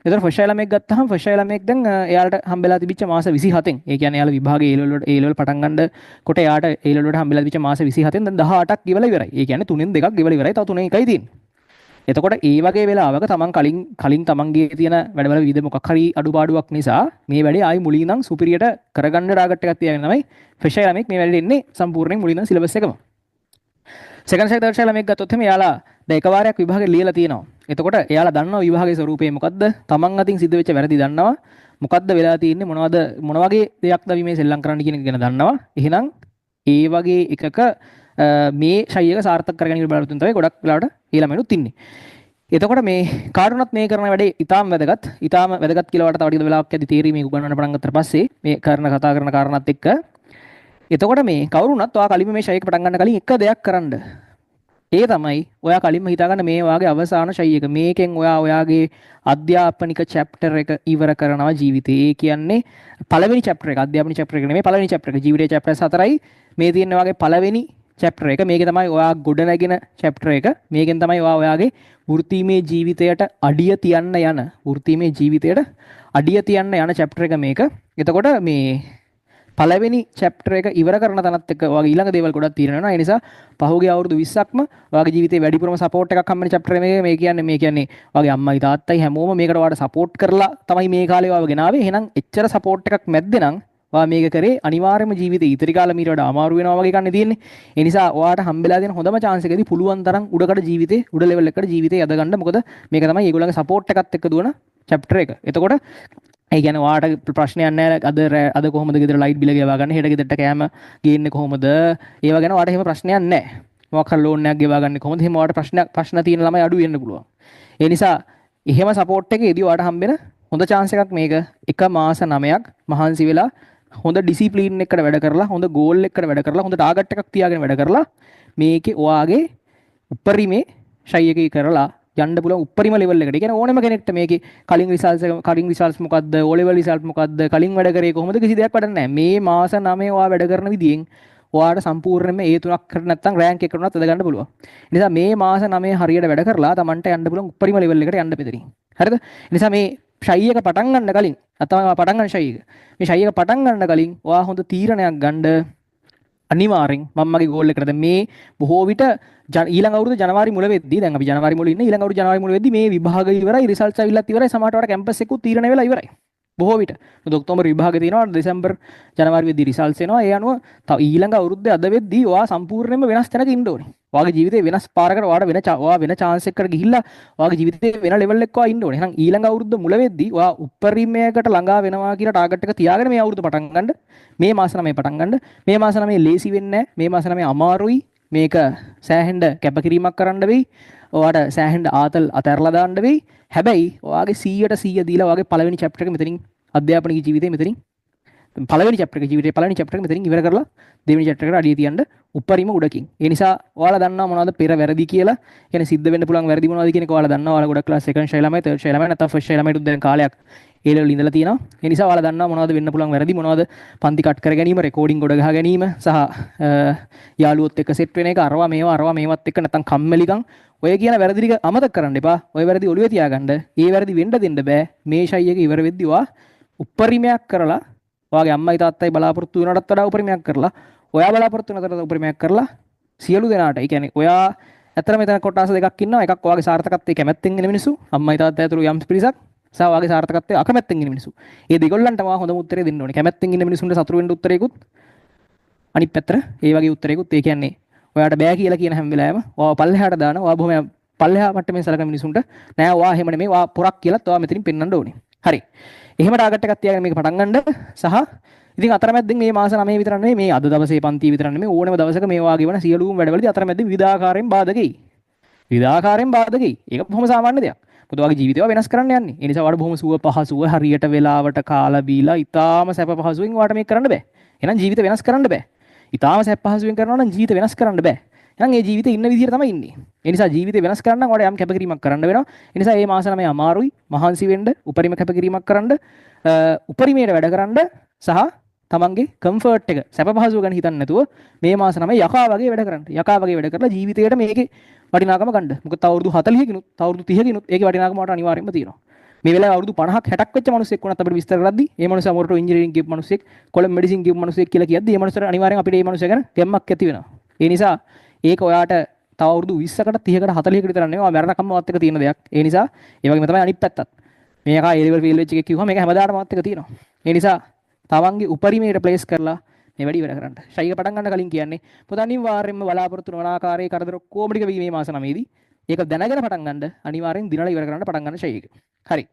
එතකොට first shy ළමයෙක් ගත්තාම ෆස්ට් ෂයි ළමයෙක් දැන් එයාලට හම්බෙලා තිබිච්ච මාස 27න්, ඒ කියන්නේ එයාලා විභාගේ A level වලට, A level පටන් ගන්න කොට එයාට A level වලට හම්බෙලා තිබිච්ච මාස 27න් දැන් 18ක් ගෙවලා ඉවරයි. ඒ කියන්නේ තුනෙන් දෙකක් ගෙවලා ඉවරයි. තව තුනෙන් එකයි තියෙන්නේ. එතකොට ඒ වගේ වෙලාවක තමන් කලින් කලින් තමන්ගේ තියෙන වැඩවල විවිධ මොකක් හරි අඩුපාඩුවක් නිසා මේ වැඩේ ආයි මුලින් ඉඳන් සුපිරියට කරගන්න ටාගට් එකක් තියාගෙන තමයි ෆස්ට් ෂයි ළමයෙක් මේ වැඩේට එන්නේ, සම්පූර්ණයෙන් මුලින් ඉඳන් සිලබස් එකම. සෙකන්ඩ් ෂයි, තර්ඩ් ෂයි ළමයෙක් ගත්තොත් එහෙම එයාලා දැන් එක වාරයක් විභාගෙ ලියලා තියෙනවා. එතකොට එයාලා දන්නවා විභාගයේ ස්වරූපය මොකද්ද? තමන් අතින් සිද්ධ වෙච්ච වැරදි දන්නවා. මොකද්ද වෙලා තියෙන්නේ, මොනවද, මොන වගේ දෙයක්ද අපි මේ සෙල්ලම් කරන්න කියන එක ගැන දන්නවා. එහෙනම් ඒ වගේ එකක මේ ෂයි එක සාර්ථක කරගැනීම බලාපොරොත්තු වෙන තමයි ගොඩක් වෙලාවට ඒ ළමයිනුත් ඉන්නේ. එතකොට මේ කාට වුණත් මේ කරන වැඩේ ඉතාම වැදගත්. ඉතාම වැදගත් කියලා ඔයාලට තව ටික වෙලාවක් යද්දි තේරෙයි මේක උගන්වන්න පටන් ගත්තට පස්සේ මේ කරන කතා කරන කාරණාත් එක්ක. එතකොට මේ කවුරු වුණත් ඔයා කලින්ම මේ ෂයි එක පටන් ගන්න කලින් එක දෙයක් කරන්න. ඒ තමයි ඔයා කලින්ම හිතාගන්න මේ වාගේ අවසාන ෂයි එක. මේකෙන් ඔයා ඔයාගේ අධ්‍යාපනික චැප්ටර් එක ඉවර කරනවා ජීවිතේ. ඒ කියන්නේ පළවෙනි චැප්ටර් එක, අධ්‍යාපනික චැප්ටර් එක නෙමෙයි, පළවෙනි චැප්ටර් එක. ජීවිතේ චැප්ටර්ස් හතරයි. මේ තියෙන ඔයාගේ පළවෙනි චැප්ටර් එක. මේකේ තමයි ඔයා ගොඩනැගෙන චැප්ටර් එක. මේකෙන් තමයි ඔයා ඔයාගේ වෘත්තීමය ජීවිතයට අඩිය තියන්න යන, වෘත්තීමය ජීවිතයට අඩිය තියන්න යන චැප්ටර් එක මේක. එතකොට මේ පළවෙනි චැප්ටර් එක ඉවර කරන තැනත් එක්ක ඔයාගේ ඊළඟ දේවල් ගොඩක් තීරණය වෙනවා. ඒ නිසා පහුගිය අවුරුදු 20ක්ම ඔයාගේ ජීවිතේ වැඩිපුරම සපෝට් එකක් හම්බෙන චැප්ටර් එක මේක. මේ කියන්නේ ඔයාගේ අම්මයි තාත්තයි හැමෝම මේකට ඔයාට සපෝට් කරලා තමයි මේ කාලේ ඔයාව ගෙනාවේ. එහෙනම් එච්චර සපෝට් එකක් මැද්දේ නම් ඔයා මේක කරේ අනිවාර්යයෙන්ම ජීවිතේ ඉතිරි කාලෙ මීට වඩා අමාරු වෙනවා වගේ එකක් නේ තියෙන්නේ. ඒ නිසා ඔයාට හම්බෙලා තියෙන හොඳම චාන්ස් එකදී පුළුවන් තරම් උඩකට ජීවිතේ, උඩ ලෙවල් එකකට ජීවිතේ යද ගන්න. මොකද මේක තමයි ඒගොල්ලන්ගේ සපෝට් එකත් එක්ක දුවන චැප්ටර් එක. එතකොට ඒ කියන්නේ ඔයාට ප්‍රශ්නයක් නෑ අද අද කොහොමද ගෙදර ලයිට් බිල ගෙවා ගන්න, හෙට ගෙදරට කෑම ගේන්නේ කොහොමද, ඒවා ගැන ඔයාට එහෙම ප්‍රශ්නයක් නෑ. මොකක් හරි ලෝන් එකක් ගෙවා ගන්න කොහොමද, එහෙම ඔයාට ප්‍රශ්න තියෙන ළමයි අඩු වෙන්න පුළුවන්. ඒ නිසා එහෙම සපෝට් එකේදී ඔයාට හම්බෙන හොඳ චාන්ස් එකක් මේක. එක මාස 9ක් මහන්සි වෙලා, හොඳ ඩිසිප්ලින් එකකට වැඩ කරලා, හොඳ ගෝල් එකකට වැඩ කරලා, හොඳ ටාගට් එකක් තියාගෙන වැඩ කරලා, මේකේ ඔයාගේ උපරිමේ ෂයි එකේ කරලා යන්න පුළුවන් උපරිම ලෙවල් එකට. ඒ කියන්නේ ඕනෙම කෙනෙක්ට මේකේ කලින් රිසල්ට්ස් එක, කලින් රිසල්ට්ස් මොකද්ද, ඕ ලෙවල් රිසල්ට් මොකද්ද, කලින් වැඩ කරේ කොහොමද, කිසි දෙයක් වැඩක් නැහැ. මේ මාස 9 ඔයා වැඩ කරන විදියෙන් ඔයාට සම්පූර්ණයෙන්ම ඒ තුනක් කර නැත්නම් රෑන්ක් එකකට උනත් ඇද ගන්න පුළුවන්. ඒ නිසා මේ මාස 9 හරියට වැඩ කරලා තමන්ට යන්න පුළුවන් උපරිම ලෙවල් එකට යන්න මෙතනින්. හරිද? ඒ නිසා මේ ෂයි එක පටන් ගන්න කලින්, නැත්නම් ඔයා පටන් ගන්න ෂයි එක. මේ ෂයි එක පටන් ගන්න කලින් ඔයා හොඳ තීරණයක් ගන්න අනිවාර්යෙන්, මම මගේ ගෝල් එකට. දැන් මේ බොහෝ විට ඊළඟ අවුරුද්ද ජනවාරි මුල වෙද්දී, දැන් අපි ජනවාරි මුල ඉන්නේ, ඊළඟ අවුරුද්ද ජනවාරි මුල වෙද්දී මේ විභාග ඉවරයි, රිසල්ට්ස් ඇවිල්ලත් ඉවරයි, සමහරට වඩා කැම්පස් එකකුත් තීරණය වෙලා ඉවරයි බොහෝ විට. මොකද ඔක්තෝබර් විභාග තියෙනවා, දෙසැම්බර් ජනවාරි වෙද්දී රිසල්ට්ස් එනවා. ඒ අනුව තව ඊළඟ අවුරුද්දේ අද වෙද්දී ඔයා සම්පූර්ණයෙන්ම වෙනස් තැනක ඉන්න ඕනේ. ඔයාගේ ජීවිතේ වෙනස් පාරකට, ඔයාට වෙන ඔයා වෙන චාන්ස් එකකට ගිහිල්ලා ඔයාගේ ජීවිතේ වෙන ලෙවල් එකක ඔයා ඉන්න ඕනේ. එහෙනම් ඊළඟ අවුරුද්ද මුල වෙද්දී ඔයා උපරිමයකට ළඟා වෙනවා කියලා ටාගට් එක තියාගෙන මේ අවුරුද්ද පටන් ගන්න. මේ මාස 9 පටන් ගන්න. මේ මාස 9 ලේසි වෙන්නේ නැහැ. මේ මාස 9 අමාරුයි. මේක සෑහෙන්න කැපකිරීමක් කරන්න වෙයි. ඔයාට සෑහෙන්න ආතල් අතැරලා දාන්න වෙයි. හැබැයි ඔයාගේ 100ට 100 දීලා ඔයාගේ පළවෙනි චැප්ටර් එක මෙතනින්, අධ්‍යාපනික ජීවිතේ මෙතනින් පළවෙනි චැප්ටර් එක, ජීවිතේ පළවෙනි චැප්ටර් එක මෙතනින් ඉවර කරලා දෙවෙනි චැප්ටර් එකට අඩිය තියන්න උපරිම උඩකින්. ඒ නිසා ඔයාලා දන්නවා මොනවද පෙර වැරදි කියලා. කියන්නේ සිද්ධ වෙන්න පුළුවන් වැරදි මොනවද කියන එක ඔයාලා දන්නවා. ඔයාලා ගොඩක් ක්ලාස් සෙකන්ඩ් ෂයි ළමයි, තර්ඩ් ෂයි ළමයි, නැත්නම් ෆස්ට් ෂයි ළමයිටුත් දැන් කාලයක් ඒ ලෙවල් ඉඳලා තියෙනවා. ඒ නිසා ඔයාලා දන්නවා මොනවද වෙන්න පුළුවන් වැරදි, මොනවද පන්ති කට් කර ගැනීම, රෙකෝඩින් ගොඩ ගහ ගැනීම සහ යාළුවොත් එක්ක සෙට් වෙන එක, අරවා මේවා අරවා මේවත් එක්ක නැත්නම් කම්මැලිකම්, ඔය කියන වැරදි ටික අමතක කරන්න එපා. ඔය වැරදි ඔළුවේ තියාගන්න. ඒ වැරදි වෙන්න දෙන්න බෑ. මේ ෂයි එක ඉවර වෙද්දි ඔයා උපරිමයක් කරලා, ඔයාගේ අම්මයි තාත්තයි බලාපොරොත්තු වෙනටත් වඩා උපරිමයක් කරලා, ඔයා බලාපොරොත්තු වෙනටත් වඩා උපරිමයක් කරලා සියලු දෙනාට, ඒ කියන්නේ ඔයා ඇත්තටම මෙතන කොටස් දෙකක් ඉන්නවා. එකක් ඔයාගේ සාර්ථකත්වයේ කැමැත්තෙන් ඉන්න මිනිස්සු, අම්මයි තාත්තයි ඇතුළු යම් පිරිසක්, සහ ඔයාගේ සාර්ථකත්වයේ අකමැත්තෙන් ඉන්න මිනිස්සු. ඒ දෙගොල්ලන්ටම ඔයා හොඳම උත්තරේ දෙන්න ඕනේ. කැමැත්තෙන් ඉන්න මිනිස්සුන්ට සතුටු වෙන්න උත්තරයකුත්, අනිත් පැත්තට ඒ වගේ උත්තරයකුත්. ඒ කියන්නේ ඔයාට බෑ කියලා කියන හැම වෙලාවෙම ඔයාව පල්ලෙහාට දාන, ඔයා බොහොම පල්ලෙහා මට්ටමින් සලකන මිනිසුන්ට නෑ ඔයා එහෙම නෙමෙයි, ඔයා පොරක් කියලාත් ඔයා මෙතනින් පෙන්වන්න ඕනේ. හරි. එහෙම ටාගට් එකක් තියාගෙන මේක පටන් ගන්න. සහ ඉතින් අතරමැද්දෙන් මේ මාස 9 විතර නෙමෙයි, මේ අද දවසේ පන්ති විතර නෙමෙයි, ඕනෑම දවසක මේ වාගේ වන සියලුම වැඩවලදී අතරමැද්දෙන් විවිධාකාරයෙන් බාධක එයි. විවිධාකාරයෙන් බාධක එයි. ඒක බොහොම සාමාන්‍ය දෙයක්. මොකද ඔයාගේ ජීවිතය වෙනස් කරන්න යන්නේ. ඒ නිසා ඔයාට බොහොම සුව පහසුව, හරියට වෙලාවට කාලා බීලා ඉතාම සැප පහසුවෙන් ඔයාට මේක කරන්න බෑ. එහෙනම් ජීවිත වෙනස් කරන්න බෑ. ඉතාම සැප පහසුවෙන් කරනවා නම් ජීවිත වෙනස් කරන්න බෑ. එහෙනම් ඒ ජීවිතේ ඉන්න විදිහට තමයි ඉන්නේ. ඒ නිසා ජීවිතේ වෙනස් කරන්න නම් ඔයාලට යම් කැපකිරීමක් කරන්න වෙනවා. ඒ නිසා මේ මාස 9 අමාරුයි. මහන්සි වෙන්න, උපරිම කැපකිරීමක් කරන්න, උපරිමයට වැඩ කරන්න සහ තමන්ගේ කම්ෆර්ට් එක, සැප පහසුව ගැන හිතන්නේ නැතුව මේ මාස 9 යකා වගේ වැඩ කරන්න. යකා වගේ වැඩ කරලා ජීවිතේට මේකේ වටිනාකම ගන්න. මොකද තව අවුරුදු 40කිනුත්, තව අවුරුදු 30කිනුත් ඒකේ වටිනාකම ඔයාලට අනිවාර්යයෙන්ම තියෙනවා. මේ වෙලාවේ අවුරුදු 50ක් 60ක් වෙච්ච මිනිස්සෙක් වුණත් අපිට විස්තර කරද්දි ඒ මනුස්සයා මොරටුව ඉංජිනේරින් කියපු මිනිස්සෙක්, කොළඹ මෙඩිසින් කියපු මිනිස්සෙක් කියලා කියද්දි ඒ මනුස්සයාට අනිවාර්යෙන් අපිට ඒ මනුස්සයා ගැන ගැම්මක් ඇති වෙනවා. ඒ නිසා ඒක ඔයාට තව අවුරුදු 20කට 30කට 40කට විතර නෙවෙයි, ඔයා මැරෙනකම්ම ඔයත් එක්ක තියෙන දෙයක්. ඒ නිසා ඒ වගේම තමයි අනිත් පැත්තත්. මේ යකා ඒ ලෙවල් ෆේල් වෙච්ච එකෙක් කිව්වම මේක හැමදාටම ඔයත් එක්ක තියෙනවා. ඒ නිසා තමන්ගේ උපරිමයට ප්ලේස් කරලා මේ වැඩි ඉවර කරන්න. ෂයි එක පටන් ගන්න කලින් කියන්නේ පොත අනිවාර්යෙන්ම බලාපොරොත්තු නොවන ආකාරයේ කරදර ඔක්කොම ටික වෙයි මේ මාස 9 දී. ඒක දැනගෙන පටන් ගන්න, අනිවාර්යෙන් දිනලා ඉවර කරන්න පටන් ගන්න ෂයි එක. හරි.